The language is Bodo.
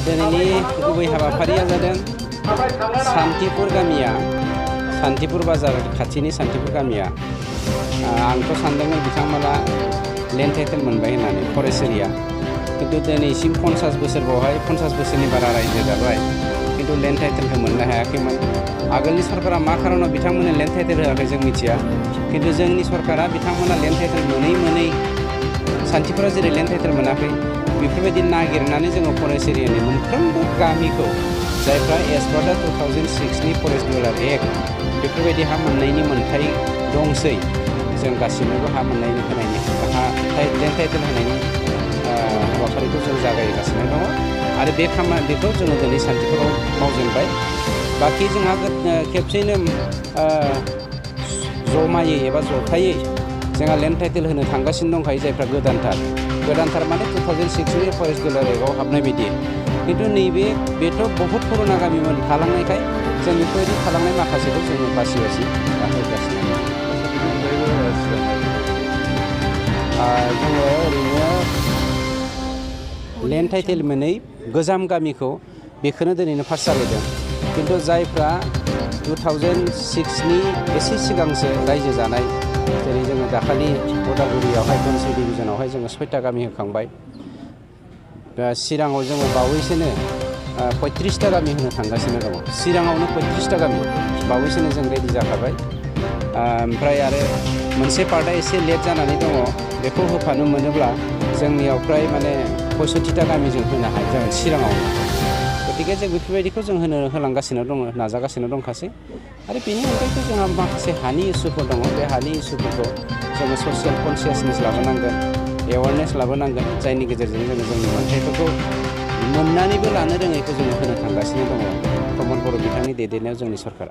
दिनैनि गुबै हाबाफारिया जादों सान्तिपुर गामिया सान्तिपुर बाजार खाथिनि सान्तिपुर गामिया आंथ' सानदोंमोन बिथांमोना लेन्ड टाइटेल मोनबाय होननानै फरेस्ट एरिया किन्तु दिनैसिम 50 बोसोर बावहाय 50 बोसोरनि बारा रायजो जाबाय किन्तु लेन्ड टाइटेलखौ मोननो हायाखैमोन। आगोलनि सरकारा मा खारनाव बिथांमोननो लेन्ड टाइटेल होआखै जों मिथिया किन्तु जोंनि सरकारा बिथांमोना लेन्ड टाइटेल मोनै सान्तिपुरा जेरै लेन्ड टाइटेल मोनाखै बेफोरबायदि नागिरनानै जोङो फरेस्ट एरियानि मोनफ्रोमबो गामिखौ जायफ्रा एज पार दा 2006 नि फरेस्ट डिवेलप एक्ट बेफोरबायदि हा मोननायनि मोन्थाइ दंसै जों गासिनोबो हा मोननायनि होनायनि लेन्ड टाइटेल होनायनि हाबाफारिखौ जों जागायगासिनो दङ आरो बेखौ जोङो दिनै सान्तिपुराव मावजेनबाय। बाखि जोंहा खेबसेनो जमायै एबा जथायै जोंहा लेन्ड टाइटेल होनो थांगासिनो दंखायो जायफ्रा गोदानथार माने 2006 नि फरेस्ट डिवेलप एक्टआव हाबनाय बायदि किन्तु बेथ' बहुत पुराना गामिमोन थालांनायखाय जों बेफोरबायदि थालांनाय माखासेखौ जोङो बासि होगासिनो जोङो ओरैनो लेन्ड टाइटेल मोनै गोजाम गामिखौ बेखौनो दिनैनो फार्स्ट जागायदों किन्तु जायफ्रा 2006 नि एसे सिगांसो रायजो जानाय जेरै जोङो दाखालि उदालगुरियावहाय बनसि डिभिजनावहाय जोङो 6टा गामि होखांबाय चिराङाव जोङो बावैसोनो 35टा गामि होनो थांगासिनो दङ चिराङावनो 35टा गामि बावैसोनो जों रेडि जाखाबाय ओमफ्राय आरो मोनसे पार्टआ एसे लेट जानानै दङ बेखौ होफानो मोनोब्ला जोंनियाव फ्राय माने 65टा गामि जों होनो हायो जागोन चिराङावनो गतिके जों बेफोरबायदिखौ जों होलांगासिनो दङ नाजागासिनो दंखासै आरो बेनि अनगायैबो जोंहा माखासे हानि इसुफोर दङ बे हानि इसुफोरखौ जोङो ससियेल कनसियासनेस लाबोनांगोन एवारनेस लाबोनांगोन जायनि गेजेरजों जोङो जोंनि मोन्थाइफोरखौ मोननानैबो लानो रोङैखौ जोङो होनो थांगासिनो दङ प्रमद बर' बिथांनि दैदेननायाव जोंनि सरकारा।